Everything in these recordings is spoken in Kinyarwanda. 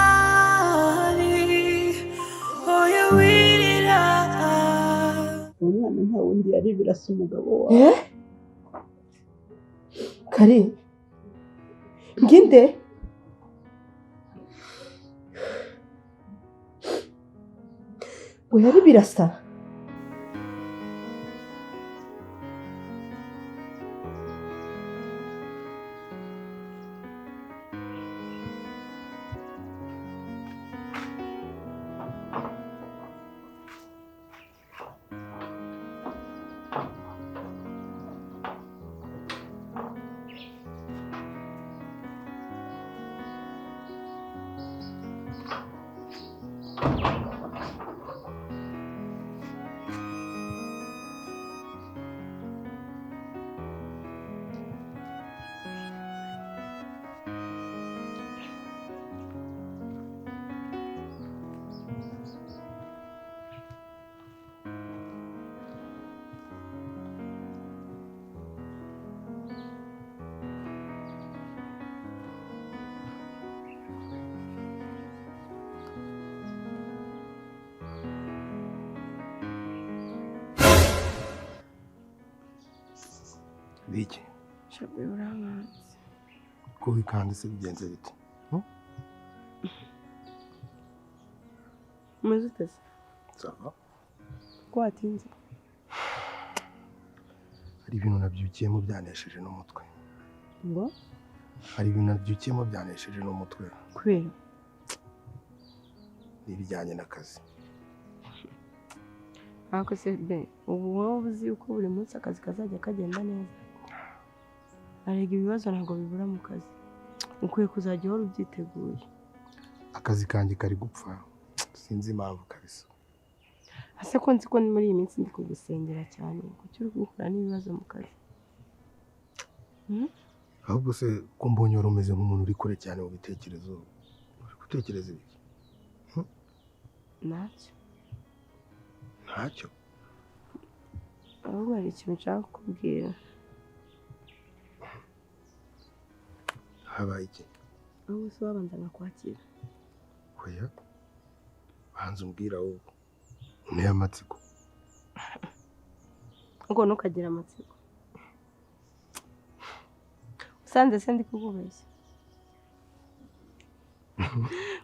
Umwari oya wirira. Uwo mwana nta wundi yari, Birasa, umugabo wawe. Kare nginde. Ngo yari Birasa? Biki? Shabe, urankanze. Ko wikanda se, bigenze bite? Umeze ute se? Ça va. Ko watinze? Hari ibintu nabyukiyemo byanesheje n'umutwe. Ngo? Hari ibintu nabyukiyemo byanesheje n'umutwe. Kubera? N'ibijyanye n'akazi. Ariko se be, ubu wowe uzi uko buri munsi akazi kazajya kagenda neza? Arega ibibazo ntabwo bibura mu kazi, ukwiye kuzajya uhora ubyiteguye. Akazi kanjye kari gupfa, sinzi impamvu kabisa. Ase ko nzi ko muri iyi minsi ndi kugusengera cyane, kuki uri guhura n'ibibazo mu kazi? Ahubwo se ko mbonye wari umeze nk'umuntu uri kure cyane mu bitekerezo, uri gutekereza ibiki? Ntacyo. Ntacyo? Ahubwo hari ikintu nshaka kukubwira. Habaye iki? Ahubwo se wabanza nkakwakira? Oya, banza umbwira ahubwo, unteye amatsiko. Ubwo ntukagira amatsiko. Usanze se ndi kukubeshya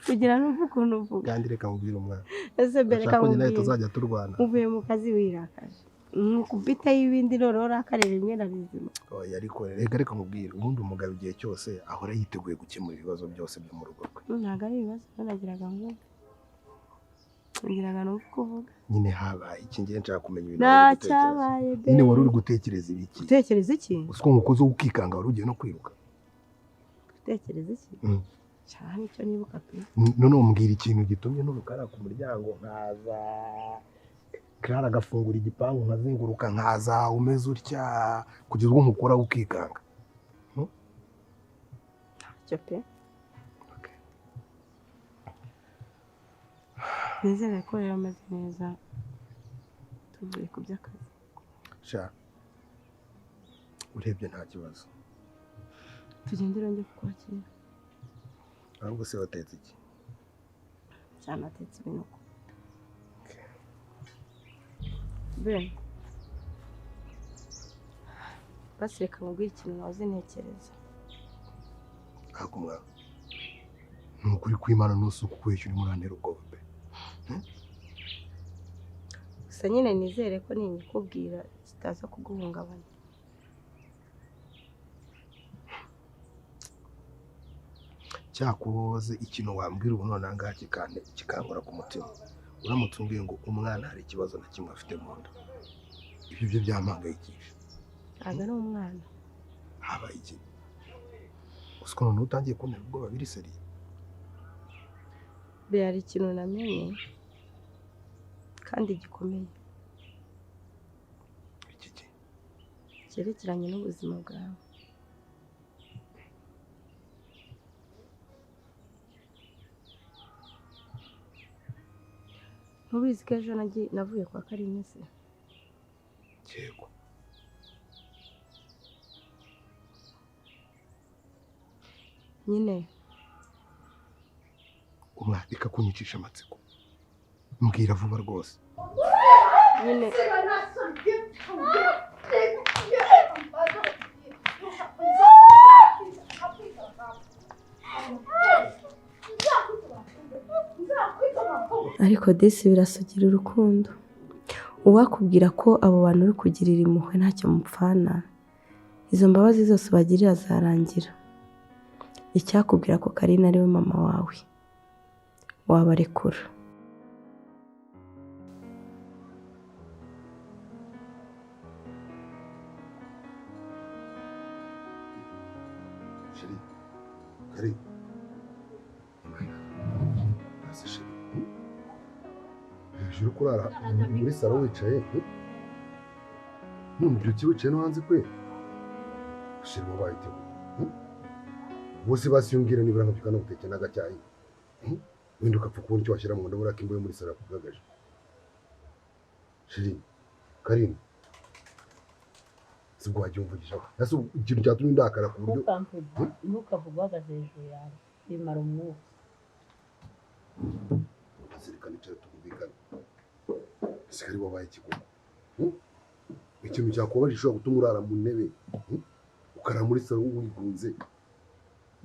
kugira numve ukuntu uvuga? Kandi reka mubwire umwana. Ese mbere Urashaka ko njye nawe kamubwire. tuzajya turwana? Uvuye mu kazi wirakaje, nkubite y'ibindi, noneho urakare rimwe na rizima. Oya, ariko reka mubwire, ubundi umugabo igihe cyose ahora yiteguye gukemura ibibazo byose byo mu rugo rwe. Ntabwo ari ibibazo, nagiraga nkumve, nagiraga numve uko uvuga. Nyine habaye iki? Ngiye nshaka kumenya ibintu Nta wari uri gutekereza. cyabaye be. Nyine wari uri gutekereza ibiki? Gutekereza iki? Uzi ko nkukoze ukikanga, wari ugiye no kwiruka. Gutekereza iki? Mm. Cyane icyo nibuka pe. Noneho mbwira ikintu gitumye n'urukara ku muryango nkaza, Clara agafungura igipangu nkazenguruka nkaza umeze utya kugeza ubwo nkukora ukikanga. Ntacyo pe. Nizere ko rero ameze neza tuvuye ku by'akazi. Sha, urebye nta kibazo. Tugende njye kukwakira. Ahubwo se watetse iki? Cyane atetse ibintu. Ben, basi reka nkubwire ikintu nahoze ntekereza. Ariko mwana, ni ukuri kw'Imana nusi ukubeshya, urimo urantera ubwoba pe. Gusa nyine nizere ko ninyikubwira kitaza kuguhungabanya. Cyakoze ikintu wambwira ubu none ahangaha kikankora ku mutima, uramutse umbwiye ngo umwana hari ikibazo na kimwe afite mu nda, ibyo byo byampangayikisha. Ntabwo ari umwana. Habaye iki? Uzi ko noneho utangiye kuntera ubwoba biri seriye. Be, hari ikintu namenye kandi gikomeye. Iki ki? Cyerekeranye n'ubuzima bwawe. Ntubizi ko ejo navuye kwa Karine se? Yego. Nyine Umwandika kunyicisha amatsiko. Mbwira vuba rwose. Nyine ariko disi birasugira urukundo. Uwakubwira ko abo bantu uri kugirira impuhwe ntacyo mupfana, izo mbabazi zose ubagirira zarangira. Icyakubwira ko Karine ari we mama wawe, wabarekura. Chérie, Karine. Ese chérie, hejuru kurara muri salo wicaye, none ubyutse wicaye no hanze kwe? Chérie wabaye ute? Bose basiyongera nibura nkabyuka no gutekera n'agacyayi. Wenda ukapfa kubona icyo washyira mu nda buriya ko imbohe muri salo yakugagaje. Chérie, Karine, sibwo wajya umvugisha. Ese ikintu cyatumye ndakara ku buryo Ntukavuge uhagaze hejuru yawe bimara umwuka. Zirikana icyo tumvikana. Ese kari wabaye ikigugu. Ikintu cyakubabaje gishobora gutuma urara mu ntebe, ukarara muri salo wigunze,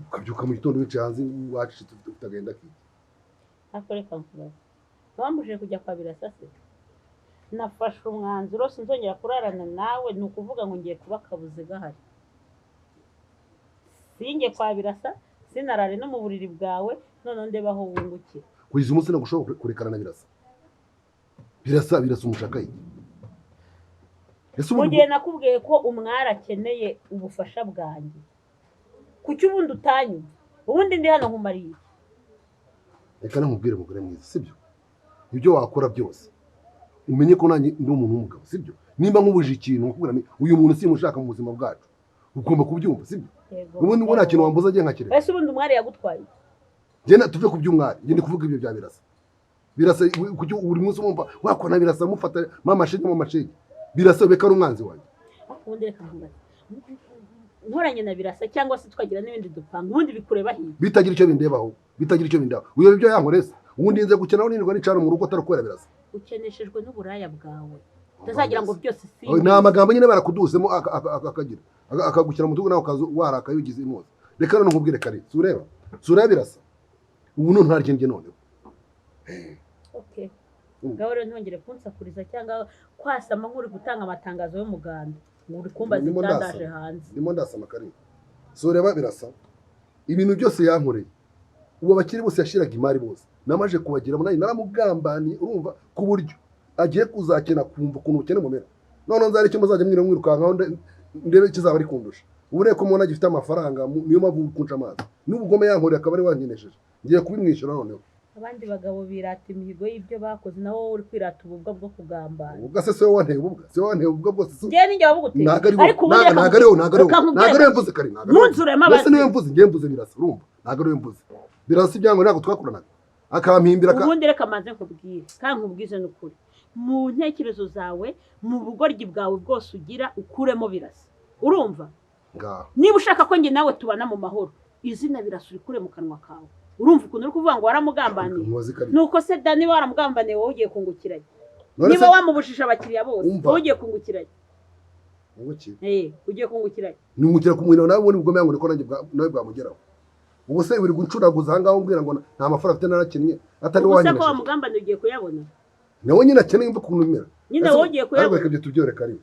ukabyuka mu gitondo wicaye hanze wacitse ufite agahinda k'iki. Ariko reka nkubaze, wambujije kujya kwa Birasa se? Nafashe umwanzuro sinzongera kurarana nawe, ni ukuvuga ngo ngiye kuba akabuze gahari. Sinjye kwa Birasa, sinarare no mu buriri bwawe, noneho ndebe aho wungukira. Kugeza umunsi ntabwo ushobora kurekana na Birasa. Birasa Birasa umushaka iki? Ese Mu ubundi gihe nakubwiye ko umwari akeneye ubufasha bwanjye, kuki ubundi utanyumva? Ubundi ndi hano nkumariye iki? Reka nakubwire mugore mwiza, sibyo? Ibyo wakora byose umenye ko nanjye ndi umuntu w'umugabo, sibyo? Nimba nkubujije ikintu nkakubwira nti uyu muntu simushaka mu buzima bwacu, ugomba kubyumva, sibyo? Yego. Ubundi ngo nta kintu wambuza agiye nkakireka. Ese ubundi umwari yagutwaye iki? Njye tuve ku by'umwari, njye ndi kuvuga ibyo bya Birasa. Birasa kuki buri munsi wumva wakora Birasa mufata mama shenge mama shenge. Birasa beka ari umwanzi wanjye. Ariko ubundi reka nkubaze, nkoranye na Birasa cyangwa se twagira n'ibindi dupanga, ubundi bikureba hirya. Bitagira icyo bindebaho, bitagira icyo bindaho. Uyo ibyo yankorese, ubundi nze gukena nirirwa nicara mu rugo atari kubera Birasa. Ukeneshejwe n'uburaya bwawe, utazagira ngo byose si Ni amagambo nyine barakudusemo akagira akagushyira mu tugu nawe ukaza warakaye ugize impuza. Reka none nkubwire kare, si ureba? Si ureba Birasa? Ubu none nta ryenge noneho. Okay. Ngaho rero ntongere kunsakuriza cyangwa kwasama nk'uri gutanga amatangazo y'umuganda ngo uri kumbaza Ndimo icyandaje ndasama. hanze. Ndimo ndasama Karine. Si ureba Birasa? Ibintu byose yankoreye. Ubu abakire bose yashiraga imari bose. Namaje kubagira munani naramugambaniye urumva ku buryo agiye kuzakena kumva ukuntu ubukene bumera. None nzari icyo muzajya mwira mwirukankaho ndebe ikizaba ari kundusha. Ubu reko mubona agifite amafaranga niyo mpamvu kunca amazi. N'ubugome yankoreye akaba ari wankenesheje. Ngiye kubimwishyura noneho. Abandi bagabo birata imihigo y'ibyo bakoze, nawe wowe uri kwirata ububwa bwo kugambana. Ubwo se siwe wanteye ububwa, siwe wanteye ububwa bwose si. Njyewe ninjye wabuguteye. Ntabwo ari wowe, Ariko ubundi ntabwo ari wowe, ntabwo ari wowe. reka nkubwire Ntabwo ari wowe mvuze Karine, ntabwo ari wowe. Ntunzuremo Mbese abazi. niwe mvuze, njyewe mvuze Birasa, urumva? Ntabwo ari wowe mvuze. Birasa ibyango ntabwo twakoranaga. Akampimbira Ubundi reka manze nkubwire, kandi nkubwize n'ukuri. Mu ntekerezo zawe, mu bugoryi bwawe bwose ugira, ukuremo Birasa. Urumva? Ngaho. Niba ushaka ko njye nawe tubana mu mahoro, izina Birasa urikure mu kanwa kawe. Urumva ukuntu uri kuvuga ngo waramugambaniye? Nkubaze Karine. Nuko se da niba waramugambaniye wowe ugiye kungukiranya. None Niba se wamubujije abakiriya bose, Umva. wowe ugiye kungukiranya. Ungukira. Ugiye kungukiranya. Nungukira kumwira nawe ubone ubugome yangu niko nanjye nawe bwamugeraho. Ubu se uri gucuraguza aha ngaho umbwira ngo nta mafaranga afite narakennye atari Ubwo se ko wanyenesheje. wamugambaniye ugiye kuyabona? Nawe nyine akeneye imva ukuntu bimera. Nyine wowe ugiye Ariko kuyabona. reka ibyo tubyore Karine.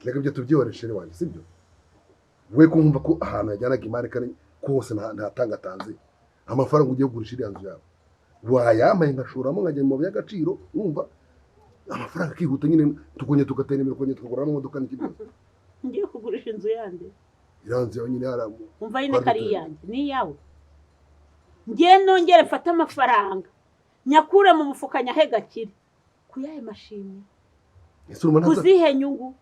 Reka ibyo tubyore chérie wanjye, sibyo? We kumva ko ahantu yajyanaga imari kare kose ntatangatanze. Amafaranga ugiye kugurisha iriya nzu yawe. Wayampaye nkashoramo nkajya mu mabuye y'agaciro, urumva? Amafaranga akihuta nyine tukongera tugatera imbere, tukongera tukagura n'imodoka n'iki byose. Ngiye kugurisha inzu yande. Iriya nzu yawe nyine hariya Umva nyine ko ari iyanjye, ni iyawe. Ngiye nongere mfate amafaranga nyakure mu mufuka nyahe gakire. Kuyahe mashimwe? Ese urumva ntaza- Kuzihe nyungu?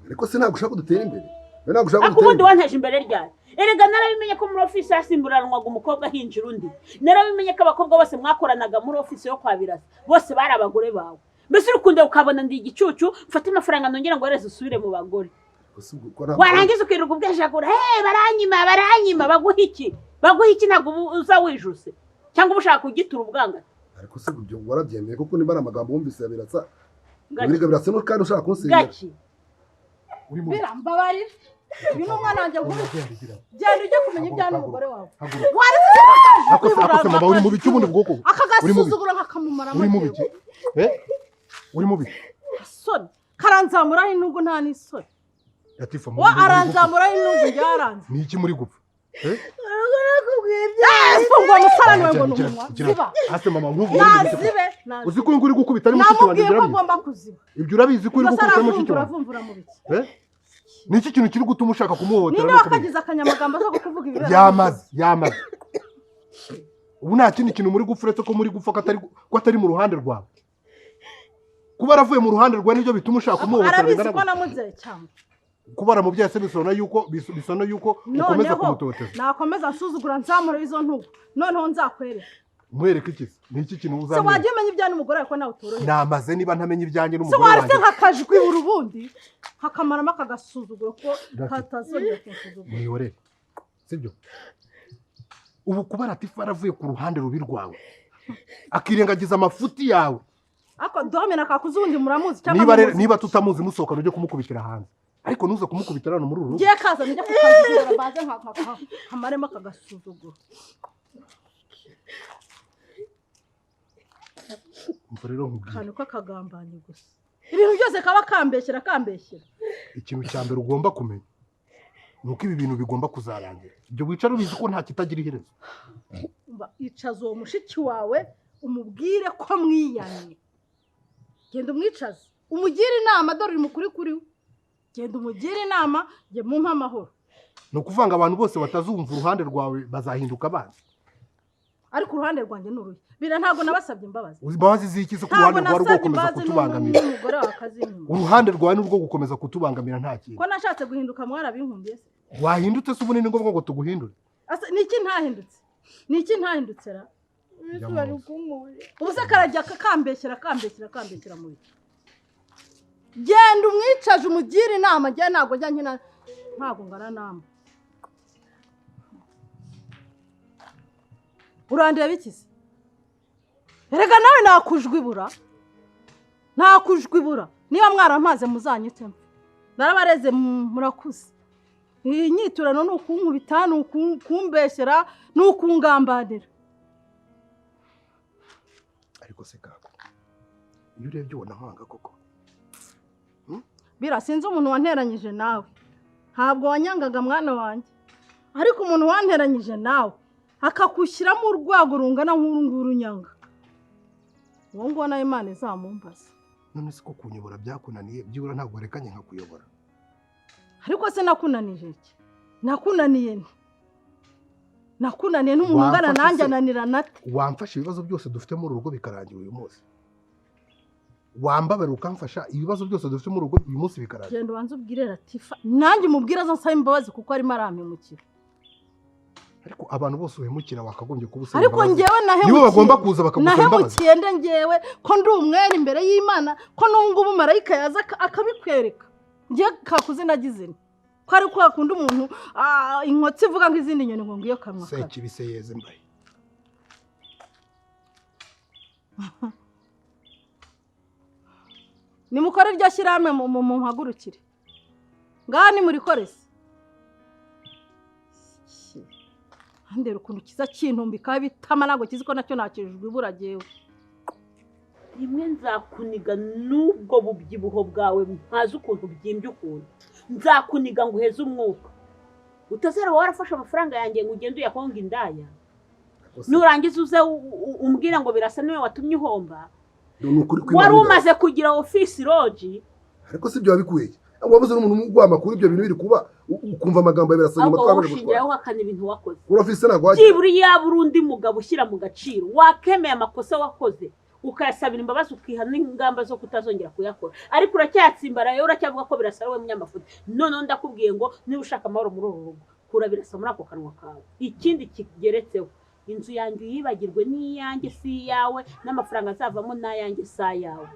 Ariko se ntabwo ushaka ko dutera imbere? We ntabwo ushaka ko Ariko dutera ubundi imbere? wanteje imbere ryari? Erega narabimenye ko muri ofisi hasimburanwaga umukobwa ahinjira undi. Narabimenye ko abakobwa bose mwakoranaga muri ofisi yo kwa Birasa bose bari abagore bawe. Mbese urukunda ukabona ndi igicucu, mfate amafaranga nongera ngo wereze usubire mu bagore. Warangiza ukirirwa ubwejagura, hey, baranyima baranyima, baguha iki? Baguha iki? Ntabwo uza wijuse cyangwa uba ushaka kugitura ubwanga. Ariko se ibyo warabyemeye kuko niba ari amagambo wumvise ya Birasa, Birega Birasa no kandi ushaka kunsenyera. Gaki Bira mbabarira. Uyu ni umwana wanjye nkubise. Genda ujye kumenya ibya n'umugore wawe. Akose mama uri mu biki ubundi bwoko? Akagasuzuguro kakamumaramo. Uri mu biki? Uri mu biki? Soni. Karanzamura intugu nta n'isoni. Latifa wa aranzamura intugu yaranze. Ni iki muri gupfa? Fungwa musarani we ngo numunwa. Ziba. Ase mama nkuvuye. Nazibe. Uzi ko uri gukubita ari mushiki wanjye urabizi. Namubwiye ko kuziba. Ibyo urabizi ko uri gukubita mushiki wanjye. Uravumvura mu biki? Ni iki kintu kiri gutuma ushaka kumuhotera? Ninde wakagize akanyamagambo zo kukuvuga ibibera? Yamaze. Ubu nta kindi kintu muri gupfa uretse ko muri gupfa ko atari mu ruhande rwawe. Kuba aravuye mu ruhande rwawe nibyo bituma ushaka kumuhotera. Arabizi ko namubyaye cyangwa kuba aramubyaye se bisona yuko bisona yuko ukomeza kumutoteza. Nakomeza nsuzugura nzamura izo ntugu. Noneho nzakwereka. Mwereke iki? Ni iki kintu uzamwereka? Se wagiye umenya ibya n'umugore wawe ko nawe utoroheye? Namaze niba ntamenye ibyanjye n'umugore wanjye. Se waretse nkakajwi urubundi hakamaramo akagasuzuguro ko katazongera kunsuzugura. Mwihorere. Sibyo? Ubu kuba Latifa yaravuye ku ruhande rubi rwawe akirengagiza amafuti yawe. Ako domina kakuze ubundi muramuzi cyangwa niba tutamuzi musohokana ujye kumukubitira hanze. Ariko nuze kumukubitira hano muri uru rugo. Ngiye kaza njye kukajura baze nkamaremo akagasuzuguro. Rero nkubwira akantu k'akagambanye gusa ibintu byose kaba kambeshyera kambeshyera. Ikintu cya mbere ugomba kumenya ni uko ibi bintu bigomba kuzarangira. Ibyo wicara ubizi ko nta kitagira iherezo. Icaza uwo mushiki wawe umubwire ko mwiyamye. Genda umwicaze umugire inama, dore uri mukuri kuri we. Genda umugire inama, jye mumpe amahoro. Ni ukuvanga abantu bose batazumva uruhande rwawe bazahinduka abanzi. Ariko uruhande rwanjye ni uruhe? Bira ntabwo nabasabye imbabazi. Imbabazi z'iki se ku ruhande rwawe rwo gukomeza kutubangamira? Uruhande rwawe ni urwo gukomeza kutubangamira nta kintu. Ko nashatse guhinduka mwarabinkundiye se? Wahindutse se ubu ni ngombwa ngo tuguhindure? Ase ni iki ntahindutse? Ni iki ntahindutse ra? Ubu se karajya kambeshyera kambeshyera kambeshyera mu biki? Genda umwicaje umugire inama, njye ntabwo njya nkina ntabwo ngana nama. Urandeba iki se? Erega nawe nakujwibura. Nakujwibura. Niba mwarampaze muzanyitemo. Narabareze murakuze. Iyi nyiturano ni ukunkubita, ni ukumbeshyera, ni ukungambanira. Ariko se kako, iyo urebye ubona nkwanga koko. Bira sinzi umuntu wanteranyije nawe. Ntabwo wanyangaga mwana wanjye. Ariko umuntu wanteranyije nawe akakushyiramo urwago rungana nk'uru nguru nyanga. Uwo nguwo nawe Imana izamumbaza. None se ko kunyobora byakunaniye, byibura ntabwo warekanye nkakuyobora. Ariko se nakunanije iki? Nakunaniye nte? Nakunaniye n'umuntu ungana nanjye ananira nate? Wamfasha ibibazo byose dufite muri urugo bikarangira uyu munsi. Wambabarira ukamfasha ibibazo byose dufite muri urugo uyu munsi bikarangira. Genda ubanze ubwire Latifa, nanjye umubwire azansaba imbabazi kuko arimo arampemukira. Ariko abantu bose uhemukira wakagombye kuba usaba Ariko imbabazi. njyewe nahemukiye. Nibo bagomba kuza bakagusaba imbabazi. Nahemukiye nde njyewe ko ndi umwere imbere y'Imana, ko n'ubu ngubu marayika yaza akabikwereka. Njye kakuze nagize nti ko ari kwa kundi umuntu inkotsi ivuga nk'izindi nyoni ngo ngiyo kanwa kabi. Sekibise yeze mbaye. Nimukore iryo shyirahamwe mumpagurukire. Ngaha nimurikore se. Andera ukuntu kiza kintumbika bitama ntabwo kizi ko nacyo nakijwe ibura jewe. Rimwe nzakuniga n'ubwo bubyibuho bwawe ntazi ukuntu byimbye ukuntu. Nzakuniga ngo uheze umwuka. Utazara warafashe amafaranga yanjye ngo ugende uyakonga indaya. Nurangiza uze umbwira ngo Birasa niwe watumye uhomba. Wari umaze kugira office lodge. Ariko si ibyo wabikuye. Wabuze n'umuntu uguha amakuru ibyo bintu biri kuba ukumva amagambo ya Birasa nyuma twabanje gutwara. Ahubwo uhakana ibintu wakoze. Kuri office ntabwo wagiye. Byibura yaba uri undi mugabo ushyira mu gaciro wakemeye amakosa wakoze ukayasabira imbabazi ukiha n'ingamba zo kutazongera kuyakora. Ariko uracyatsimbaraye uracyavuga ko Birasa ari we munyamafuti. Noneho ndakubwiye ngo niba ushaka amahoro muri uru rugo kura Birasa muri ako kanwa kawe. Ikindi kigeretseho inzu yanjye uyibagirwe n'iyanjye si iyawe n'amafaranga azavamo n'ayanjye si ayawe.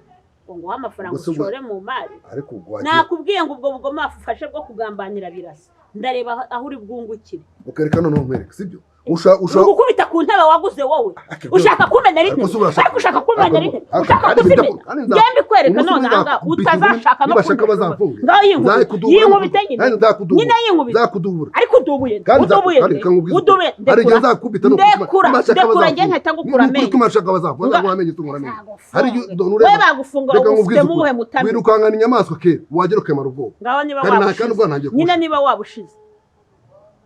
Ngo nguhe amafaranga ushore mu mari. Ariko ubwo wagiye Nakubwiye ngo ubwo bugoma wafashe bwo kugambanira Birasa. Ndareba aho uri bwungukire. Ukereka noneho nkwereke, sibyo? Usha Ugukubita ku ntebe waguze wowe. Ushaka kumenera intebe. Ariko ushaka kumenera intebe. Ushaka kuzimena. Ngembe ikwereka none aha utazashaka no kumenera. Ngaho yinkubite nyine. Nyine yinkubite. Nzakudubura. Ariko udubuye. Udubuye. Udubuye. Hari igihe nzakubita no ndekura. Ndekura nge nkahita ngukura amenyo. Nuko imashaka bazafunga ngo amenyo tungura amenyo. Hari we bagufunga ufite muhe mutami. Wirukankana inyamaswa ke wagera ukemara ubwoba. Ngaho niba wabushize. Nyine niba wabushize.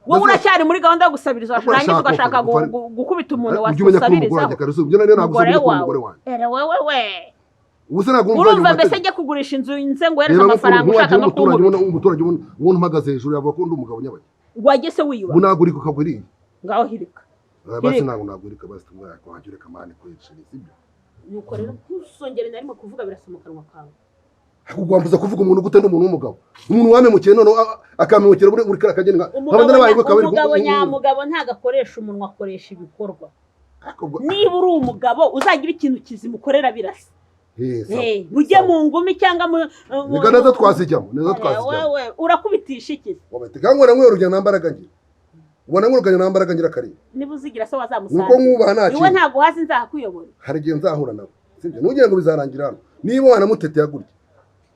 Wowe uracyari muri gahunda yo gusabiriza warangiza ugashaka gukubita umuntu wasabirizaho. Ere wewe we. Urumva mbese njye kugurisha inzu nze ngo uhereze amafaranga ushaka no kunkubita. Umuturage ubona uhagaze hejuru yavuga ko ndi umugabo nyabaye. Wajye se wiyubaha. Ubu nagurika ukagwiriye. Ngaho hirika. Basi ntabwo nagurika basi tumwaka wajya ureka mani kweceri sibyo. Nuko rero ntusongere na rimwe kuvuga Birasa mu kanwa kawe. Kugwambuza kuvuga umuntu gute n'umuntu w'umugabo. Umuntu wamemukiye none akamemukira muri kara kageni nka umugabo nyamugabo ntagakoresha umunwa akoresha ibikorwa. Niba uri umugabo uzagira ikintu kizimukorera Birasa. Mujye mu ngumi cyangwa mu Reka nazo twazijyamo, nazo twazijyamo. Wewe urakubitisha iki? Wabete kangwa namwe urugendo nambaraga ngira. Ubona nkuruganya nambaraga ngira kare. Niba uzigira se wazamusanga. Nuko nkubaha nta kintu. Iwe ntago hasi nzahakuyobora. Hari igihe nzahura nawe. Sibyo nugira ngo bizarangira hano. Niba wanamuteteye gutya.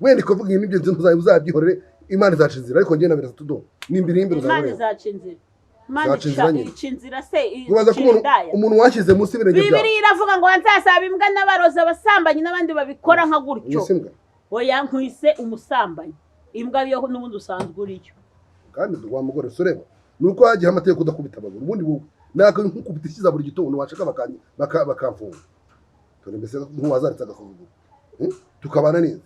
Wenda ikuvuga ibintu by'inzu uzabyihorere Imana izaca inzira ariko njye na Birasa tudo. Nimbiri imbere uzabona. Imana izaca inzira. Imana ica inzira se ubaza ko umuntu washyize munsi ibirenge byawe. Bibiliya iravuga ngo nzasaba imbwa n'abarozi abasambanyi n'abandi babikora nka gutyo. Oya nkwise umusambanyi. Imbwa yo n'ubundi usanzwe uriyo. Kandi wa mugore sureba. Nuko hagiye amategeko udakubita abagore ubundi wowe nako nkukubita ikiza buri gitondo washaka bakamfunga. Tore mbese nkuwazaritse agasuzuguro. Tukabana neza.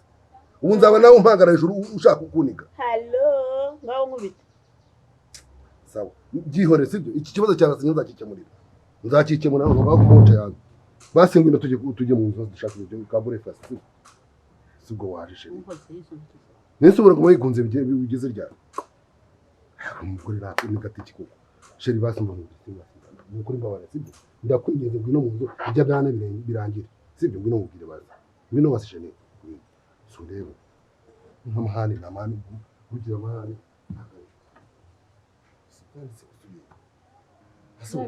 Ubu nzaba nawe umpangara hejuru ushaka kukuniga. Hello, ngaho nkubita. Sawa. Byihorere sibyo? Iki kibazo cya Birasa nzakikemurira. Nzakikemura none ngaho kumonce yanjye. Basi ngwino tujye mu nzu dushaka ibyo kabure fast. Sibwo waje sheri. Nese ubura kuma yikunze bigeze ryari. Umugore nakuniga ati koko. Sheri basi mbamubwira. Mukuri mbabara sibyo? Ndakwinginze ngwino mu nzu ibyo byana birangire. Sibyo ngwino mubwire baza. Ngwino basi sheri. Sureba. Nkamahani namani kugira amahani.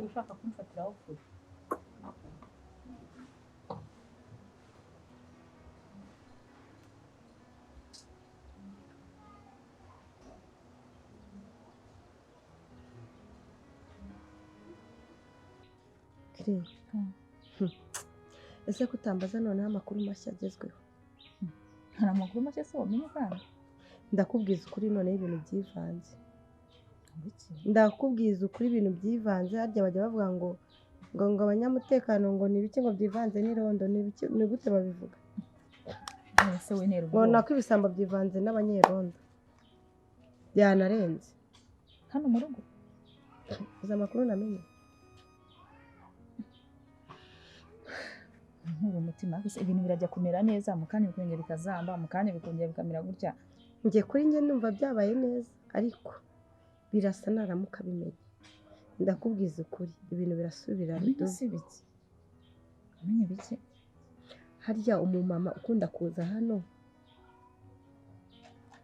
Ushaka kumfatiraho kure. Ese kutambaza noneho amakuru mashya agezweho? Hari amakuru mashya se wamenye kandi? Ndakubwiza ukuri noneho ibintu byivanze. Ndakubwiza ukuri ibintu byivanze. Harya bajya bavuga ngo ngo abanyamutekano ngo ni ibiki ngo byivanze n'irondo ni ibiki, ni gute babivuga? Ese we ntera ubwoba. Ngo nako ibisambo byivanze n'abanyerondo. Byanarenze. Hano mu rugo. Uzi amakuru namenye? Nkuru umutima gusa ibintu birajya kumera neza mu kanya bikongera bikazamba mu kanya bikongera bikamera gutya. Ngiye kuri njye numva byabaye neza ariko Birasa naramuka bimenye. Ndakubwiza ukuri ibintu birasubira. Amenye biki? Harya umumama ukunda kuza hano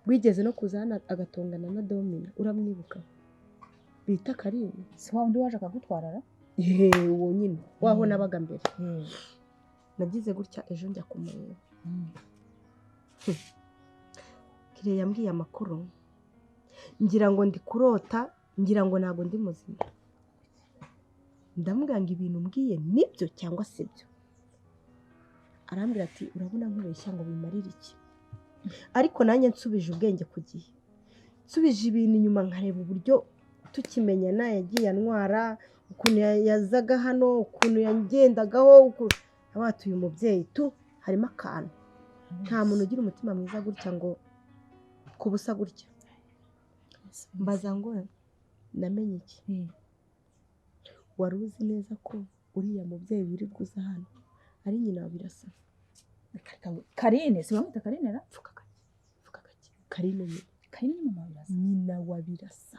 wigeze no kuza hano agatongana na Domina uramwibuka? Bita Karine. Si wa undi waje akagutwarara? Yewe uwo nyine waho nabaga mbere. Nagize gutya ejo njya kumureba. Kire yambwiye amakuru ngira ngo ndi kurota ngira ngo ntago ndi muzima. Ndamubwira ngo ibintu mbwiye nibyo cyangwa sibyo. Arambwira ati urabona nkubeshya ngo bimarire iki? Ariko nanjye nsubije ubwenge ku gihe. Nsubije ibintu inyuma nkareba uburyo tukimenyana yagiye antwara, ukuntu yazaga hano, ukuntu yagendagaho, ukuntu abatuye umubyeyi tu harimo akantu. Nta muntu ugira umutima mwiza gutya ngo kubusa gutya. Mbaza ngo namenye iki? Wari uzi neza ko uriya mubyeyi wirirwa uza hano ari nyina wa Birasa? Karine, si bamwita Karine ra? Fuka gake, fuka gake. Karine nyina. Karine ni mama wa Birasa. Nyina wa Birasa.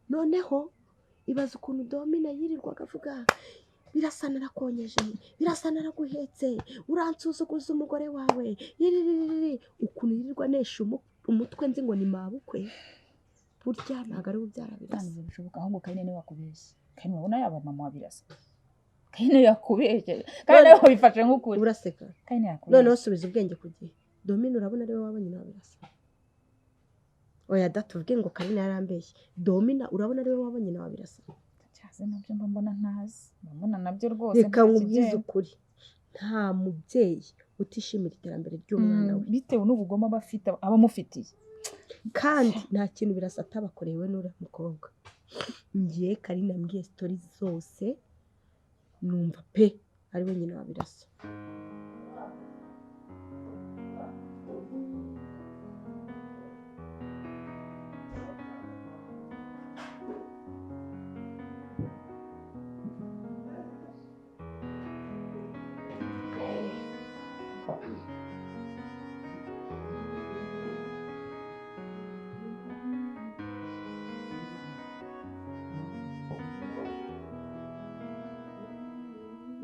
Noneho ibaza ukuntu Domina yirirwaga avuga Birasa narakonyeje, birasa naraguhetse, uransuzuguza umugore wawe, iririri ukuntu yirirwa nesha umutwe nzi ngo ni mabukwe. Burya ntabwo ari ubyara Birasa. Ntabwo bishoboka, ahubwo Karine niwe wakubeshye. Karine urabona yaba mama wa Birasa. Karine yakubeshye. Karine nawe wabifashe nk'ukuri. Uraseka. Karine yakubeshye. Noneho subiza ubwenge ku gihe. Domine urabona ariwe waba nyina wa Birasa. Oya data, uvuge ngo Karine yarambeshye. Domina urabona ariwe waba nyina wa Birasa. Cyaze nabyo mba mbona ntazi. Mba mbona nabyo rwose. Reka nkubwize ukuri, nta mubyeyi utishimira iterambere ry'umwana we, bitewe n'ubugome aba afite, aba amufitiye. Kandi nta kintu Birasa atabakorewe n'uriya mukobwa. Ngiye Karine ambwiye story zose, numva pe ari we nyina wa Birasa.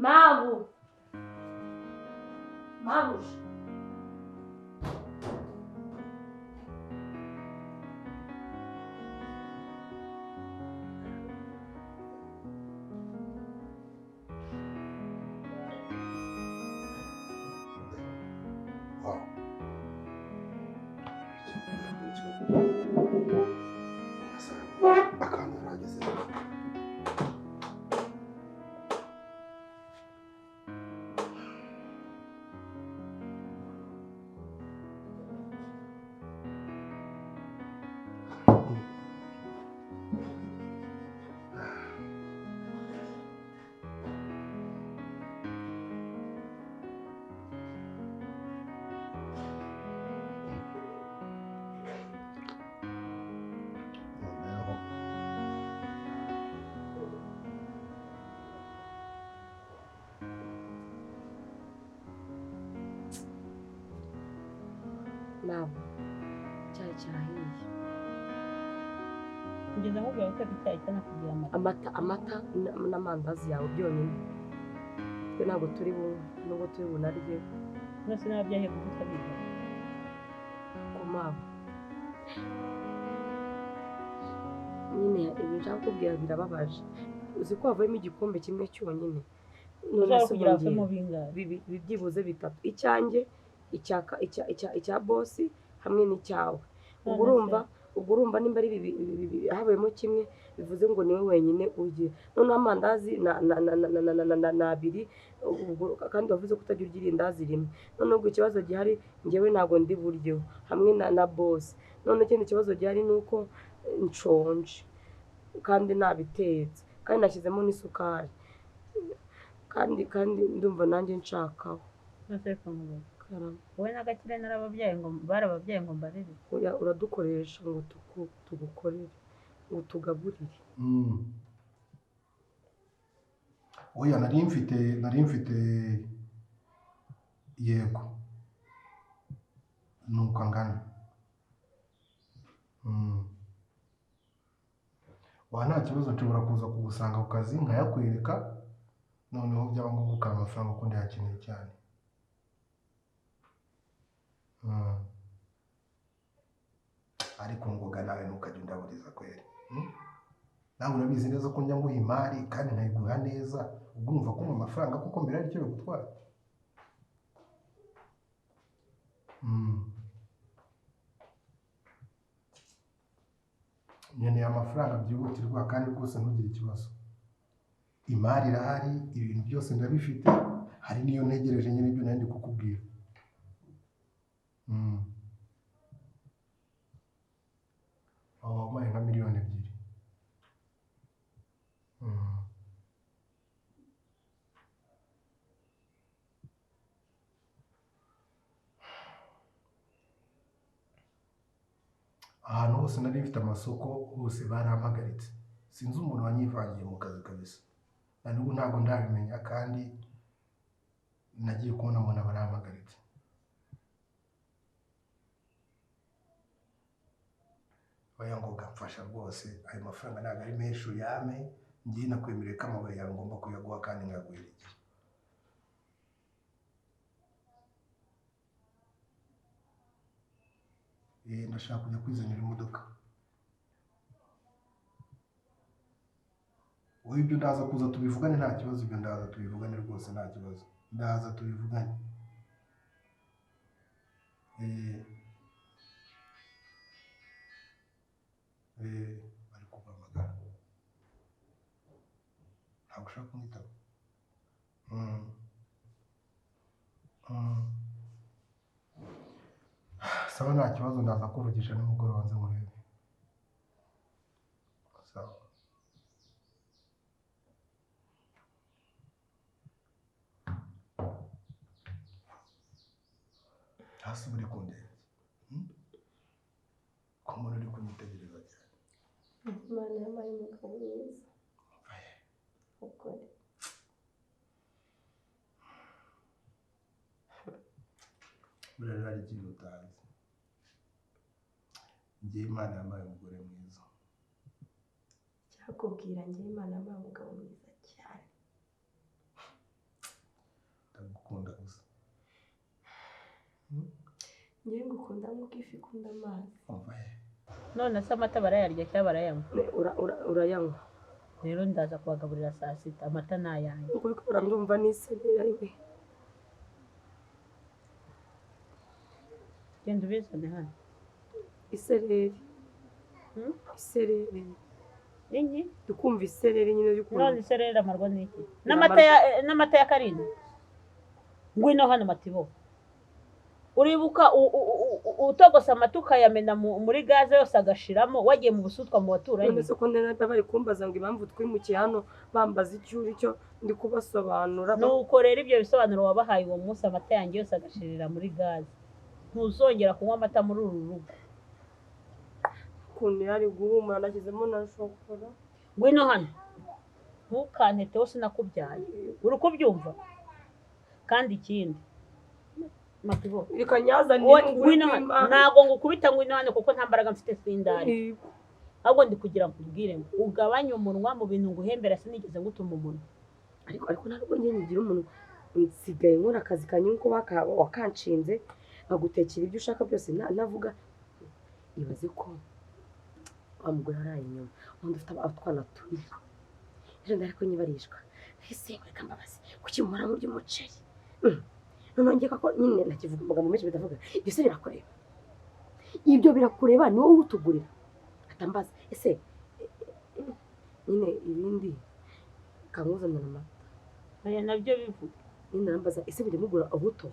Mabu. Mabuja. Wow. Akantu yarageze. Noneho Mama, icyayi cyahiye. Kugeza nkubwira guteka icyayi cyangwa kugira amata. Amata, amata n'amandazi yawe byonyine. Twe ntabwo turi bunywe, nubwo turi bunarye. Mwese n'ababyeyi kuko utabizi. Ku mama. Nyine ibintu nshaka kukubwira birababaje. Uzi ko havuyemo igikombe kimwe cyonyine. None Ushaka se kugira ubu havemo ngiye bingahe? Byibuze bitatu. Icyanjye, icya bosi hamwe n'icyawe. Ubwo None se urumva nimba ari havuyemo kimwe, bivuze ngo niwe wenyine ugira. Noneho amandazi na abiri, ubwo kandi wavuze ko utajya urya irindazi rimwe. Noneho ubwo ikibazo gihari, njyewe ntabwo ndi buryo hamwe na bosi. Noneho ikindi kibazo gihari ni uko nshonje kandi nabitetse kandi nashyizemo n'isukari, kandi ndumva nanjye nshakaho. None se reka nkubaze. Karame. Wowe n'Agakire narababyaye ngo barababyaye ngo mbarere? Oya, uradukoresha ngo tugukorere, ngo tugaburire. Oya, nari mfite yego, nuko angana. Wa nta kibazo, nshobora kuza kugusanga ku kazi nkayakwereka, noneho byaba ngombwa ukampa amafaranga kuko ndayakeneye cyane. Ariko ngoga nawe ntukajya undaburiza kweri. Nawe urabizi neza ko njya nguha imari kandi nkayiguha neza, ubwo urumva ko mu mafaranga kuko mbere ari cyo bigutwara. Nkeneye amafaranga byihutirwa kandi rwose ntugire ikibazo. Imari irahari, ibintu byose ndabifite, hari n'iyo ntegereje nyine ibyo nari ndi kukubwira. Aho wampaye nka 2 miliyoni. Ahantu hose nari mfite amasoko hose barampagaritse. Sinzi umuntu wanyivangiye mu kazi kabisa. Na n'ubu ntabwo ndabimenya, kandi nagiye kubona mbona barampagaritse. Oya ngoga, mfasha rwose, ayo mafaranga ntabwo ari menshi, uyampe Ngiye nakwemereye ko amabuye yawe ngomba kuyaguha kandi nkayaguhera igihe. Ndashaka kujya kwizanira imodoka. Wowe ibyo ndaza kuza tubivugane nta kibazo, ibyo ndaza tubivugane rwose nta kibazo. Ndaza tubivugane. Bari kuguhamagara. Ntabwo ushaka kumwitaba. Sawa nta kibazo, ndaza kuvugisha nimugoroba nze nkurebe. Sawa. Hasi uri kundeba. Ko umuntu uri kunyitegereza cyane. Imana yampaye umugabo mwiza. Ukuri. Buriya rero hari ikintu utazi. Njyewe Imana yampaye umugore mwiza. Cyakubwira njyewe Imana yampaye umugabo mwiza cyane. Ndagukunda gusa. Njyewe ngukunda nk'uko ifi ikunda amazi. None se amata barayarya cyangwa barayanywa? Urayanywa. Rero ndaza kubagaburira saa sita, amata ni ayanjye. Uko urandumva n'isereri ari. Genda ubizane hano. Isereri. Isereri. Inki? Dukumva isereri nyine uri kumva. None isereri amarwa n'iki? N'amata ya Karine. Ngwino hano Matibo. Uribuka utogosa amata ukayamena muri gaze yose agashiramo, wagiye mu busutwa mu baturanyi. None se ko nari bari kumbaza ngo impamvu twimukiye hano, bambaza icyo uri cyo ndi kubasobanura. Nuko rero ibyo bisobanuro wabahaye uwo munsi, amata yanjye yose agashirira muri gaze. Ntuzongera kunywa amata muri uru rugo. Ukuntu yari guhumura nashyizemo na shokora. Ngwino hano. Ntukantete wose nakubyaye. Uri kubyumva? Kandi ikindi Matibo. Reka nyazane ngwino hano. Ntago ngukubita, ngwino hano kuko nta mbaraga mfite sindari. Ahubwo ndi kugira ngo nkubwire ngo ugabanye umunwa mu bintu nguhembera, sinigeze ngutuma umunwa. Ariko ntabwo njye ngira umuntu, nsigaye nkora akazi kanyu nkuko wakanshinze, nkagutekera ibyo ushaka byose navuga. Ibaze ko wa mugore araye inyuma, undi ufite utwana tubiri. Ejo ndari ko nyibarishwa. Ese reka mbabaze, kuki muhora murya umuceri? Noneho ngiye ko nyine nakivuga amagambo menshi bitavuga. Ibyo se birakureba? Ibyo birakureba, ni wowe utugurira. Atambaza ese nyine ibindi kankuzanira amata. Aya nabyo bivuga. Nyine arambaza ese mujya mugura ubuto?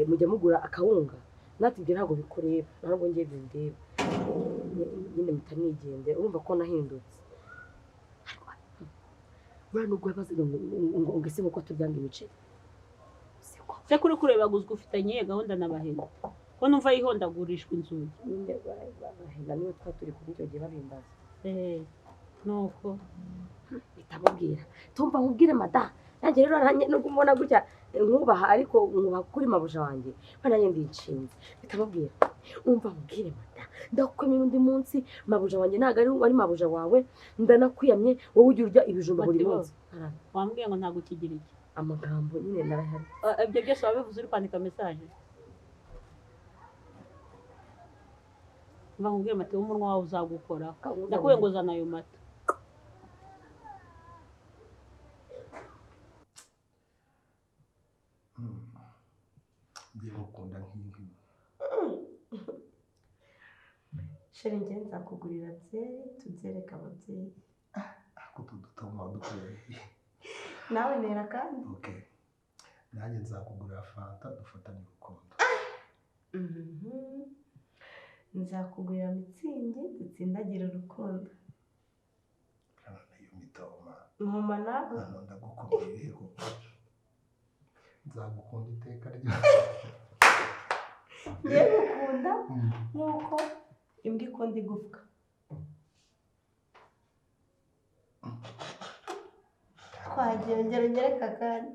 Mujya mugura akawunga? Natwe ibyo ntabwo bikureba, ntabwo ngiye bindeba. Nyine mpita nigendera, urumva ko nahindutse. Buriya nubwo yabazaga ngo ese nk'uko turyanga imiceri. Se kuri kureba guzwa ufitanye gahunda na Bahena. Ko numva yihondagurishwa inzugi. Nyine Bahena niwe twa turi kumwe icyo gihe babimbaza. Nuko bitamubwira. Tumva nkubwire mada. Nanjye rero nubwo umbona gutya nkubaha, ariko nkubaha kuri mabuja wanjye. Nanjye ndinshinze. Bitamubwira. Umva nkubwire mada. Ndakwemera undi munsi mabuja wanjye ntago ari mabuja wawe, ndanakwiyamye wowe ujya urya ibijumba buri munsi. Wambwiye ngo ntago ukigira iki? Amagambo nyine narahari. Ibyo byose wabivuze uri kwandika message. Mva nkubwire Matibo, umunwa wawe uzagukora. Ndakubwiye ngo zana ayo mata. Ngiye gukunda nk'inka. Sheri njye nzakugurira byeri tubyereke ababyeyi. Ako tudutoma dukoreye. Nawe nera kandi. Okay. Nanjye nzakugurira fanta dufatanye urukundo. Nzakugurira mitsingi dutsindagire urukundo. Kana iyo mitoma. Nkoma nawe. Hano ndagukomeye koko. Nzagukunda iteka ryose. Ngiye gukunda nkuko imbwa ikunda igufwa. Twagiye ngero ngereka kandi.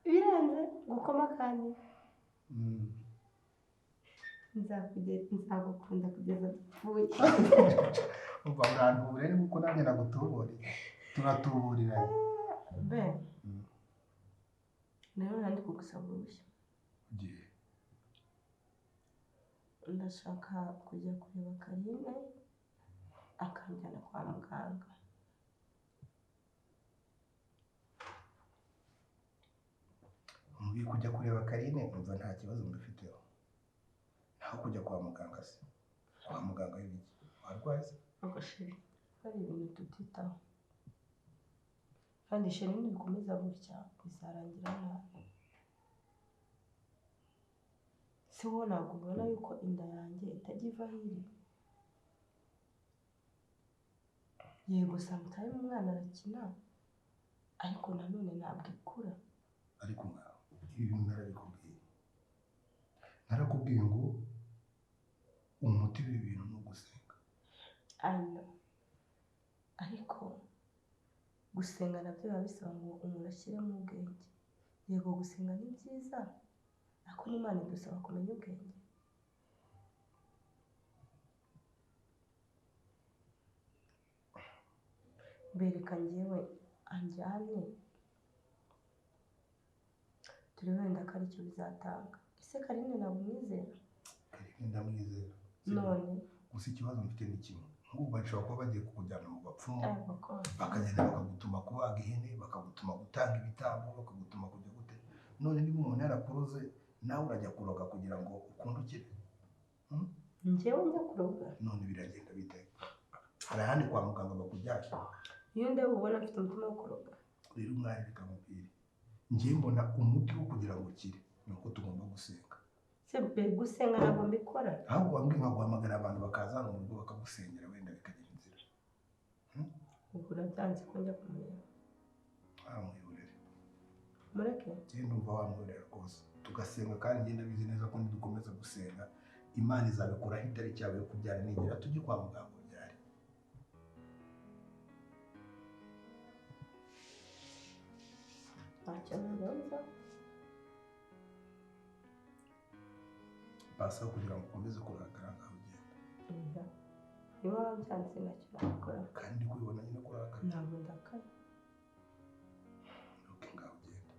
Biranze gukoma kandi. Nzagukunda kugeza dupfuye. Umva urantubure nkuko nanjye nagutuburira. Turatuburiranye. Be. Rero nandi kugusaba uruhushya. Ugiye. Ndashaka kujya kureba Karine akanjyana kwa muganga. Mubi kujya kureba Karine numva nta kibazo mbifiteho. Naho kujya kwa muganga se? Kwa muganga y'ibiki? Warwaye se? Ubwo sheri, hari ibintu tutitaho. Kandi sheri nibikomeza gutya bizarangira nabi. Se wowe ntabwo ubona yuko inda yanjye itajya iva aho iri? Yego sometimes umwana arakina, ariko nanone ntabwo ikura. Ariko mwawe, ibi bintu narabikubwiye. Narakubwiye ngo umuti w'ibi bintu ni ugusenga. I know. Ariko gusenga nabyo biba bisaba ngo umuntu ashyiremo ubwenge. Yego gusenga ni byiza, ariko n'Imana idusaba kumenya ubwenge. Bereka njyewe anjyane turebe wenda ko aricyo bizatanga. Ese Karine ntabwo umwizera? Karine ndamwizera. None gusa ikibazo mfite ni kimwe. Nk'ubu bashobora kuba bagiye kukujyana mu bapfumu, bakagenda bakagutuma kubaga ihene, bakagutuma gutanga ibitambo, bakagutuma kujya gute. None niba umuntu yarakuroze nawe urajya kuroga kugira ngo ukunde ukire. Njyewe njya kuroga? None biragenda bite? Hari ahandi kwa muganga bakujyana. Iyo ndeba ubona mfite umutima wo kuroga. Rero umwari reka mubwire, njye mbona umuti wo kugira ngo ukire ni uko tugomba gusenga. Se be gusenga ntabwo mbikora. Ahubwo wambwiye nkaguhamagara abantu bakaza hano mu rugo bakagusengera wenda bikagira inzira. Ubwo urabyanze ko njya kumureba? Mwihorere. Mureke? Njye ndumva wamwihorera rwose. Tugasenga kandi njye ndabizi neza ko nidukomeza gusenga Imana izabikuraho itariki yawe yo kubyara nigera tujye kwa muganga ubyare. Ntacyo narenza. Basaba kugira ngo ukomeze kurakara ngaho ugenda. Niba wabyanze ntacyo nakora. Kandi ndi kubibona nyine kurakara. Ntabwo ndakaye. Okay, ngaho ugenda.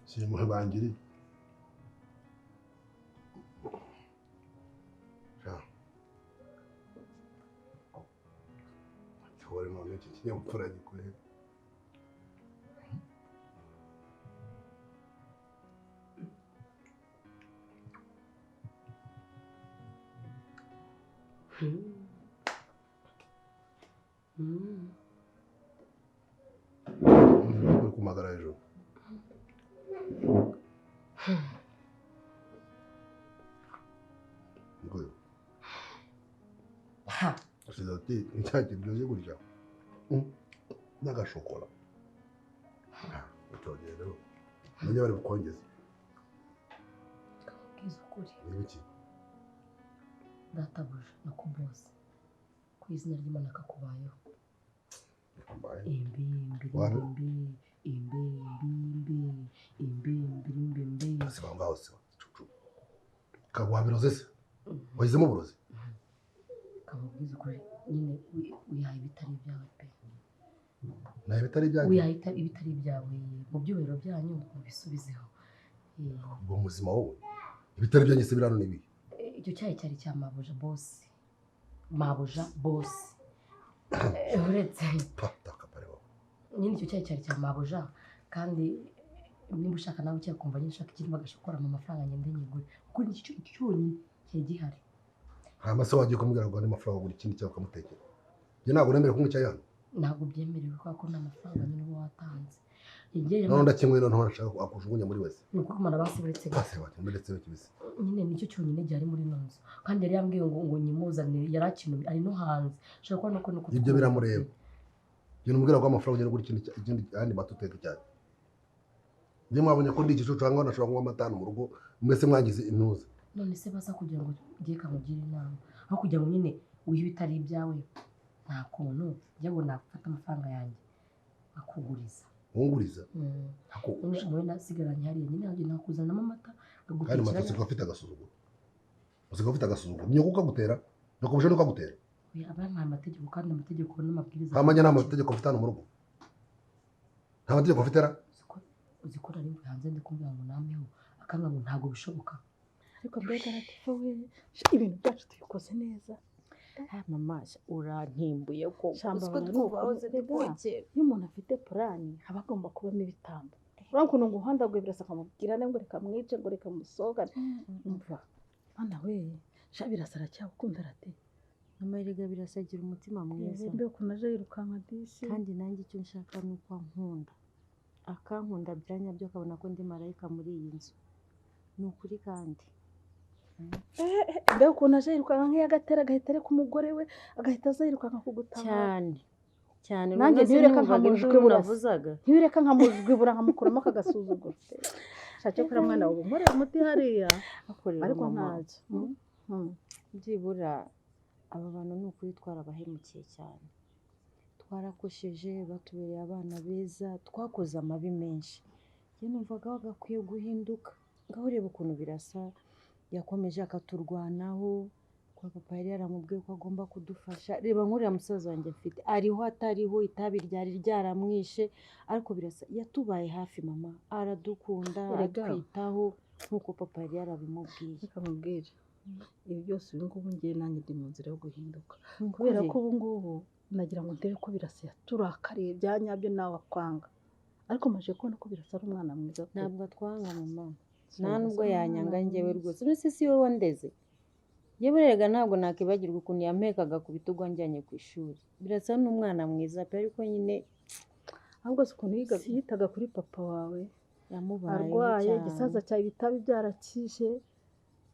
Simuhe bangiri. Ja. Cyore none iki kinyabupfura gikore. Uri kumagara ejo. Ati icyayi kiryoshye gutya n'agashokora ucyongera rero nabyo bari bukongeze. Kababwiza ukuri. Ni ibiki? Databuja na kubose ku izina ry'Imana kakubayeho. Imbi imbi imbi imbi imbi imbi imbi imbi imbi. Siba ngaho siba. Kaguha se? Wahizemo uburozi? Kababwiza ukuri nyine wihaye ibitari ibyawe pe. Nawe ibitari ibyanjye? Wihaye ibitari ibyawe mu byubahiro byanyu mubisubizeho. Ubwo muzima wowe ibitari ibyanjye se birano nibi? Icyo cyayi cyari cya mabuja boss. Mabuja boss. Uretse nyine icyo cyayi cyari cya mabuja kandi niba ushaka nawe ucyeye kumva nyine ushaka ikindi bagashokora mu mafaranga ngende nyigure kuko ni icyo cyonyine cyari gihari. Hama se wagiye kumubwira ngo andi mafaranga ugura ikindi cyayi ukamutekera? Njye ntabwo nemerewe kunywa icyayi hano. Ntabwo byemerewe kubera ko nta mafaranga nyine uba watanze. None ndakimwe noneho nashaka akujugunya muri wese. Ni uko kumara basi buretse basi bati muretse kibisi. Nyine nicyo cyonyine gihari muri ino nzu. Kandi yari yambwiye ngo nyimuzanire, yari akintu ari no hanze. Shaka ko nuko nuko ibyo biramureba. Genda umubwira ko amafaranga ugenda gura ikindi andi mata uteka cyane. Njye mwabonye ko ndi igicucu cyangwa nashobora kunywa amata hano mu rugo mwese mwangize intuza. None se baza kugira ngo ugiye kamugira inama. Aho kugira ngo nyine uyihe bitari ibyawe nta kuntu njye ngo nafata amafaranga yanjye akuguriza. Unguriza? Muri nasigaranye hariya nyine nkagenda nkakuzanamo amata ngagutekera. Kandi amata usigaye afite agasuzuguro. Usigaye ufite agasuzuguro. Nyoko ukagutera, nyoko ukagutera. Aba yampaye amategeko kandi amategeko n'amabwiriza. Ntamanya nta mategeko mfite hano mu rugo. Nta mategeko mfite ra? Uzi ko nari mvuye hanze ndi kumbwira ngo nampeho akambwira ngo ntabwo bishoboka. Ariko mbega Latifa we, ibintu byacu tubikoze neza. Mama urantimbuye ko iyo umuntu afite purani aba agomba kubamo ibitambo. Urabona ukuntu nguhandaguye birasa akamubwira ngo reka mwice ngo reka musogane. Umva mwana we, sha birasa aracyagukunda rate. Mama erega birasa agira umutima mwiza. Mbe ukuntu aje yirukanka disi. Kandi nanjye icyo nshaka ni uko ankunda. Akankunda byanyabyo akabona ko ndi marayika muri iyi nzu. Ni ukuri kandi. Mbe ukuntu aje yirukanka nk'iyagatera agahita areka umugore we agahita aza yirukanka kugutabara. Cyane. Cyane nanjye ntiwireka nkamujwibura. Ntiwireka nkamujwibura nkamukuramo akagasuzuguro. Shaka cyo mwana wawe nkorera umuti hariya. Ariko ntacyo. Byibura aba bantu ni ukuri twarabahemukiye cyane. Twarakosheje batubereye abana beza, twakoze amabi menshi. Njye numvaga bagakwiye guhinduka. Ngaho ureba ukuntu birasa yakomeje akaturwanaho, kwa papa yari yaramubwiye ko agomba kudufasha. Reba nk'uriya musaza wanjye mfite ariho atariho, itabi ryari ryaramwishe, ariko birasa yatubaye hafi mama, aradukunda, atwitaho nk'uko papa yari yarabimubwiye. Reka mubwire ibi byose ubu ngubu ngiye nanjye ndi mu nzira yo guhinduka, kubera ko ubu ngubu nagira ngo ndebe ko birasa yaturakariye bya nyabyo nawe akwanga, ariko maje kubona ko birasa ari umwana mwiza. Ntabwo atwanga mama, nta nubwo yanyanga njyewe rwose. None si wowe wandeze? Yewe rega ntabwo nakibagirwa ukuntu yampekaga ku bitugu anjyanye ku ishuri. Birasa n'umwana mwiza pe, ariko nyine ahubwo si ukuntu yitaga kuri papa wawe arwaye igisaza cyawe ibitabi byarakije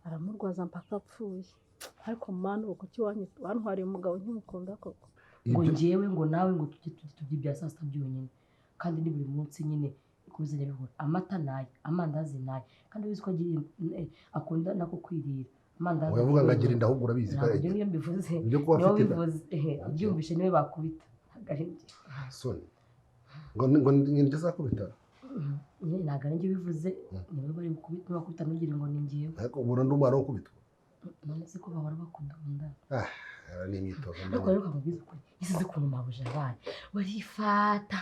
aramurwaza mpaka apfuye. Ariko mana ubu kuki wantwariye umugabo nkimukunda koko? Ngo njyewe ngo nawe ngo tujye turya ibya saa sita byonyine, kandi ni buri munsi nyine kubizajya bihora. Amata nayo, amandazi nayo, kandi uzi ko akunda nako kwirira amandazi. Uravuga ngo agira inda ahubwo urabizi ko iyo mbivuze niwe bivuze, ubyumvishe niwe bakubita. Soni ngo njye zakubita nyine ntabwo ari njye ubivuze, niwe bari gukubita, bakubita ntugire ngo ni njyewe. Ariko ubona ndi umwana wo kubitwa. None se ko bahora bakudunda? Ni imyitozo. Ariko rero ukamubwiza ukuri, isize ukuntu mabuja yabaye barifata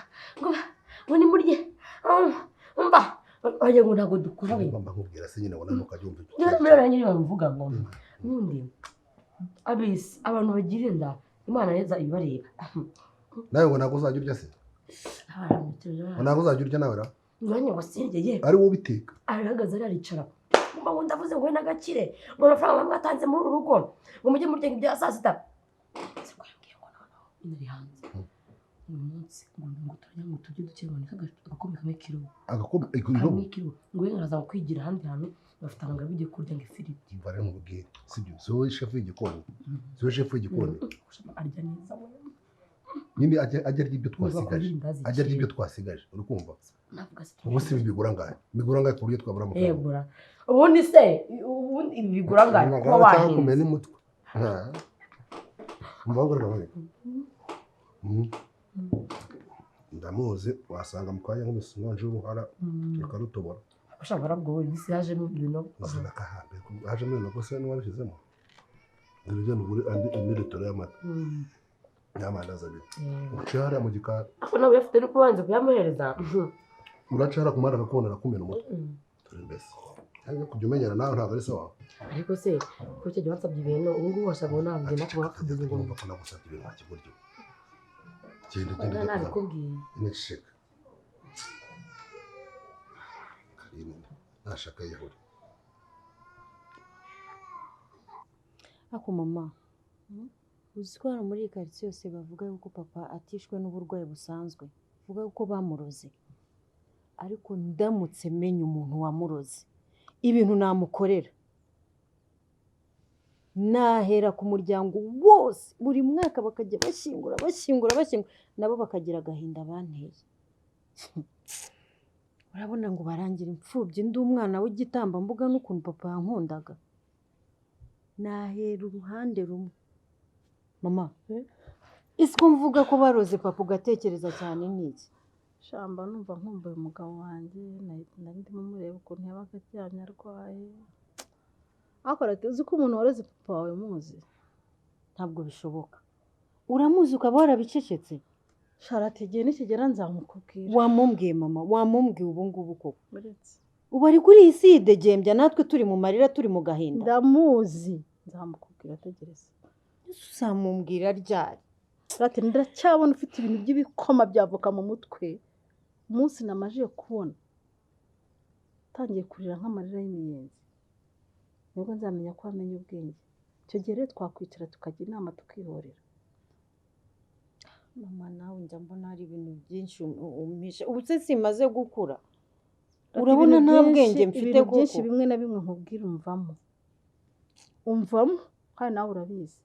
ngo nimurye umva wagira ngo ntabwo dukora we. Ngomba nkubwira se nyine ubona ntukajya wumva ibyo. Nyine nyine bamuvuga ngo n'undi abisi abantu bagira inda Imana neza ibibareba. Nawe ngo ntabwo uzajya urya se? Ngo ntabwo uzajya urya nawe ra? Mwanya wasengeye ari wowe ubiteka. Arahagaze aricara. Mba ngo ndavuze ngo n'agakire ngo amafaranga mwatanze muri uru rugo ngo mujye murya ibya saa sita. Siko yambwiye ngo noneho inari hanze. Uyu munsi ngo turajya ngo tujye dukemura agakombe kamwe kiro. Agakombe kiro. Ngo we araza kwigira ahandi hantu bafite ngo bijye kurya ngo ifiriti. Mva rero nkubwire sibyo, si wowe shefu w'igikoni. Si wowe shefu w'igikoni. Arya neza we. Nyine ajya arya ibyo twasigaje. Ajya arya ibyo twasigaje, uri kumva? Ubu si bigura angahe? Bigura angahe ku buryo twabura amafaranga? Yegura. Ubundi se ubundi ibi bigura angahe kuba wahinze? Kumena umutwe. Umva ugura angahe? Ndamuzi wasanga mu kanya nk'umusunzu w'uruhara rukarutobora. Ushaka barabwo isi yajemo ibinogo. Uzana hajemo ibinogo se n'uwabishyizemo. Ngiryo nugure andi litiro y'amata. N'amandazi abiri. Uca hariya mu gikari. Ariko nawe uyafite no kubanza kuyamuhereza. Uraca hariya ku muhanda akakubona arakumena umutwe. Turi mbese. Cyangwa kujya umenyera nawe ntabwo ari sawa. Ariko se kuko icyo gihe wansabye ibintu ubu ngubu washaka ngo ntabwo ngenda kuba bakubwiye ngo numva ko nagusabye ibintu nta kiburyo. Genda genda nabikubwiye. Niceceka. Karine nashaka yihore. Ako mama, uzi ko hano muri iyi karitsiye yose bavuga yuko papa atishwe n'uburwayi busanzwe, bavuga yuko bamuroze. Ariko ndamutse menye umuntu wamuroze, ibintu namukorera, nahera ku muryango wose, buri mwaka bakajya bashyingura bashyingura bashyingura, nabo bakagira agahinda banteye. Urabona ngo barangira imfubyi, ndi umwana w'igitambambuga n'ukuntu papa yankundaga. Nahera uruhande rumwe. Mama, ese ko mvuga ko baroze papa ugatekereza cyane n'iki? Shamba numva nkumbuye umugabo wanjye, nari ndimo mureba ukuntu yabaga aryamye arwaye. Akora ati uzi ko umuntu waroze papa wawe muzi? Ntabwo bishoboka. Uramuzi ukaba warabicecetse? Sharati igihe nikigera nzamukubwira. Wamumbwiye mama, wamumbwiye ubu ngubu koko. Uretse ubu ari kuri iyi si yidegembya, natwe turi mu marira, turi mu gahinda. Ndamuzi, nzamukubwira, tegereza. Uzamumbwira ryari? Rati ndacyabona ufite ibintu by'ibikoma byavoka mu mutwe. Umunsi namajije kubona utangiye kurira nk'amarira y'imiyenzi, nibwo nzamenya ko wamenye ubwenge. Icyo gihe rero twakwicara tukajya inama tukihorera. Mama nawe njya mbona hari ibintu byinshi umpishe. Ubu se simaze gukura, urabona nta bwenge mfite koko. Ibintu byinshi bimwe na bimwe nkubwira umvamo, umvamo kandi nawe urabizi.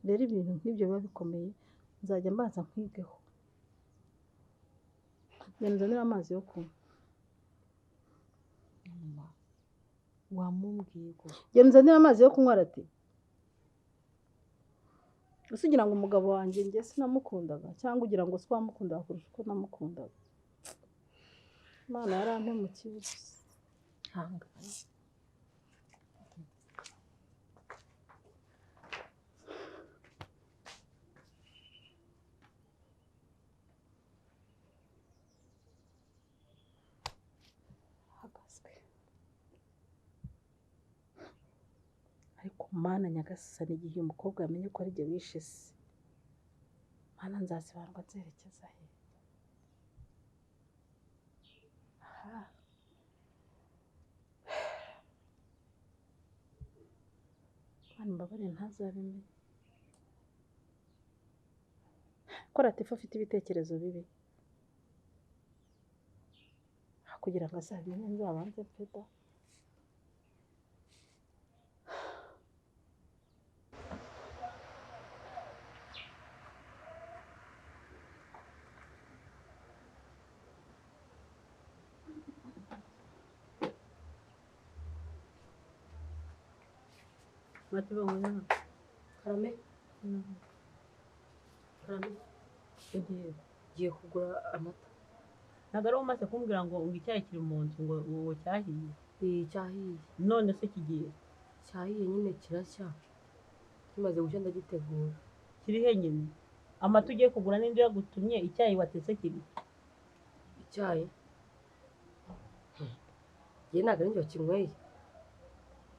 Rero ibintu nk'ibyo biba bikomeye, nzajya mbanza nkwigeho. Genda uzanire amazi yo kunywa. Mama, wamumbwiye ko genda uzanire amazi yo kunywa. Rati ese ugira ngo umugabo wanjye njye sinamukundaga, cyangwa ugira ngo si wamukundaga kurusha uko namukundaga? Imana yarampemukiye gusa. Ariko Mana nyagasani, igihe uyu mukobwa yamenye ko ari jye wishe se, Mana nzazibandwa nzerekeza he? Aha. Mana mbabarire ntazabimenye. Ko Latifa afite ibitekerezo bibi, kugira ngo azabimenye nzabanze mpfe da. Karame, karame, ugiye kugura amata? Ntabwo ari umaze kumbwira ngo icyayi kiri mu nzu ngo cyahiye? Cyahiye. None se kigiye? Cyahiye nyine kirashya, kimaze gushya ndagitegura. Kiri he nyine? Amata ugiye kugura n'indi yagutumye, icyayi watetse kiri? Icyayi? Njye ntabwo ari njye wakinyweye.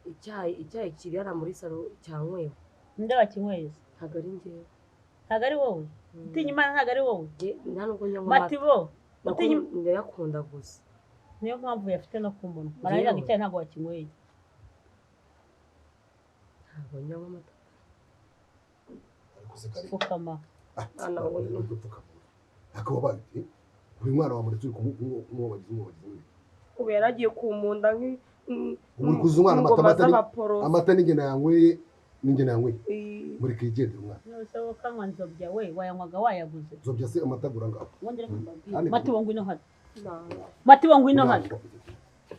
Icyayi kiri hariya muri salo cyanywewe. Ninde wakinyweye se? Ntabwo ari njyewe. Ntabwo ari wowe? Utinya Imana ntabwo ari wowe? Nta nubwo nyanywa amata. Matibo, utinya ndayakunda gusa. Niyo mpamvu yafite no ku munwa. Barangiza ngo icyayi ntabwo wakinyweye. Ntabwo nyanywa amata. Pfukama. Akaba bati uyu mwana wamuretse uri kumwobagiza. Ubu yaragiye kumunda nki uri kuza umwana amata n'ingena yanyweye, n'ingena yanyweye. Muri kigendera umwana. Nose wowe kanywa nzobya we, wayanywaga wayaguze. Nzobya se amata agura ngaho. Matibo ngwino hano. Matibo ngwino hano.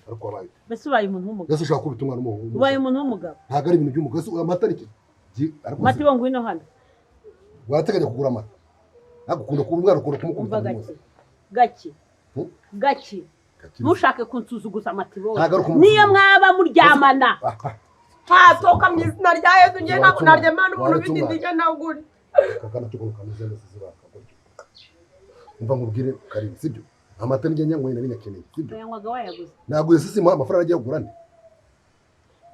Ariko wabaye. Mbese ubaye umuntu w'umugabo. Mbese ushaka kubita umwana w'umuhungu. Ubaye umuntu w'umugabo. Ntabwo ari ibintu by'umugabo. Ese amata ni iki? Matibo ngwino hano. Warateganya kugura amata. Ntabwo ukunda kuba umwana ukunda kumukubita buri munsi. Gake. Gake. Ntushake kunsuzuguza Matibo. Niyo mwaba muryamana. Ntatoka mu izina rya Yesu, njye ntabwo naryamana umuntu ufite inda ntagure. Kakana tuko kameze neza zibaka gutyo. Umva nkubwire Karine, sibyo? Amata nijye nyanyweye nari nyakeneye, sibyo? Yanywaga wayaguze. Naguze sisi amafaranga agiye kugura nde?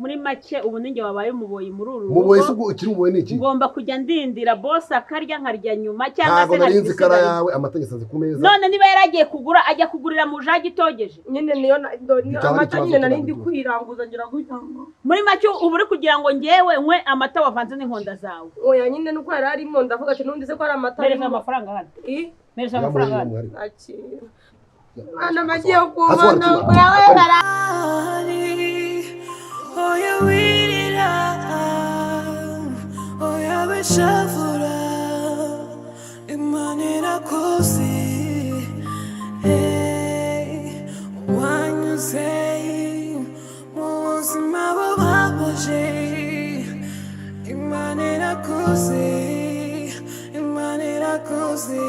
Muri make ubu ninjye wabaye umuboyi muri uru rugo. Umuboyi se ukiri umuboyi ni iki? Ngomba kujya ndindira boss akarya nkarya nyuma cyangwa se ntabwo nari nzi kara yawe amata nyasanze ku meza. None niba yaragiye kugura ajya kugurira mu jagi itogeje. Nyine niyo amata nyine nari ndi kwiranguza ngira gutya. Muri make ubu uri kugira ngo ngewe nkwe amata wavanze n'inkonda zawe. Oya nyine nuko yari arimo ndavuga ati nundi se ko ari amata. Mereza amafaranga hano. Mereza amafaranga hano. Akira. Mwana bagiye kumanagura we bara. Oya wirira, oya wishavura, Imana irakuzi. Hey, wanyuze mu buzima bubabaje, Imana irakuzi, Imana irakuzi.